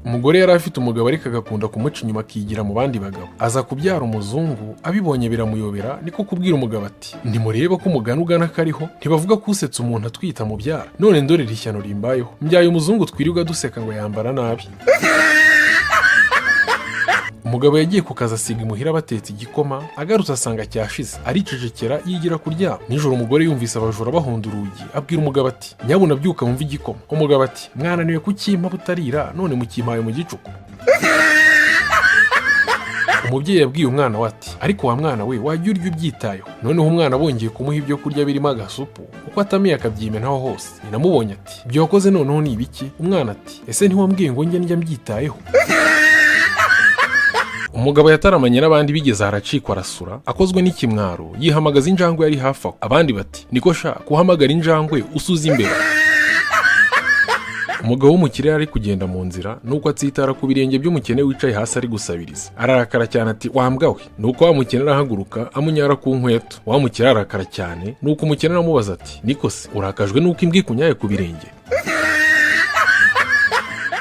Umugore yari afite umugabo, ariko agakunda kumuca inyuma akigira mu bandi bagabo. Aza kubyara umuzungu, abibonye biramuyobera, niko kubwira umugabo ati: "Ntimureba ko umugani ugana kariho? Ntibavuga ko usetse umuntu atwita mubyara? None ndorera ishyano rimbayeho, mbyaye umuzungu twirirwa duseka ngo yambara nabi." Umugabo yagiye ku kazi, asiga imuhira batetse igikoma. Agarutse asanga cyashize, aricecekera, yigira kuryama. Nijoro umugore yumvise abajura bahonda urugi, abwira umugabo ati: "Nyabuna byuka wumve igikoma." Umugabo ati: "Mwananiwe kukimpa butarira, none mukimpaye mu gicuku." Umubyeyi yabwiye umwana we ati: "Ariko wa mwana we, wajya urya ubyitayeho." Noneho umwana bongeye kumuha ibyo kurya birimo agasupu, uko atamiye akabyimenaho hose. Nyina amubonye ati: "Ibyo wakoze noneho ni ibiki?" Umwana ati: "Ese ntiwambwiye ngo njye ndya mbyitayeho?" Umugabo yataramanye n'abandi, bigeze aracikwa, arasura. Akozwe n'ikimwaro, yihamagaza injangwe yari hafi aho. Abandi bati: "Niko sha, kuhamagara injangwe usuza imbeba?" Umugabo w'umukire yari ari kugenda mu nzira, nuko atsitara ku birenge by'umukene wicaye hasi ari gusabiriza. Ararakara cyane ati: "Wa mbwa we!" Nuko wa mukene arahaguruka, amunyara ku nkweto. Wa mukire ararakara cyane, nuko umukene aramubaza ati: "Niko se, urakajwe nuko imbwa ikunyaye ku birenge?"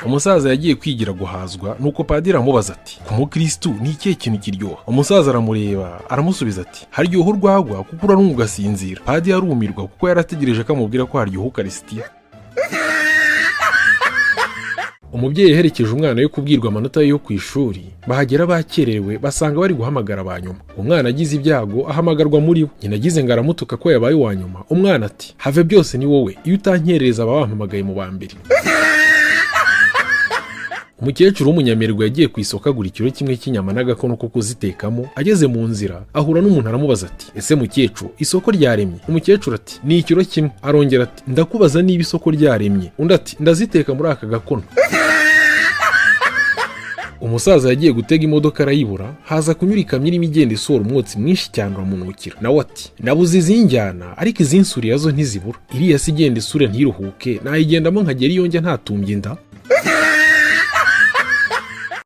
Umusaza yagiye kwigira guhazwa, nuko padiri aramubaza ati: "Ku mukirisitu ni ikihe kintu kiryoha?" Umusaza aramureba, aramusubiza ati: "Haryoha urwagwa, kuko urarunywa ugasinzira." Padiri arumirwa, kuko yarategereje ko amubwira ko haryoha ukarisitiya. Umubyeyi yaherekeje umwana we kubwirwa amanota ye yo ku ishuri. Bahagera bakerewe, basanga bari guhamagara ba nyuma. Umwana agize ibyago ahamagarwa muri bo. Nyina agize ngo aramutuka ko yabaye uwa nyuma, umwana ati: "Have, byose ni wowe, iyo utankerereza aba bampamagaye mu ba mbere." Umukecuru w'umunyamerwa yagiye ku isoko, agura ikiro kimwe cy'inyama n'agakono ko kuzitekamo. Ageze mu nzira ahura n'umuntu, aramubaza ati: "Ese mukecuru, isoko ryaremye?" Umukecuru ati: "Ni ikiro kimwe." Arongera ati: "Ndakubaza niba isoko ryaremye." Undi ati: "Ndaziteka muri aka gakono." Umusaza yagiye gutega imodoka arayibura. Haza kunyura ikamyo irimo igenda isohora umwotsi mwinshi cyane, uramunukira. Nawe ati: "Nabuze izinjyana, ariko izinsurira zo ntizibura. Iriya si igenda isura ntiruhuke, nayigendamo nkagera iyo njya ntatumbye inda."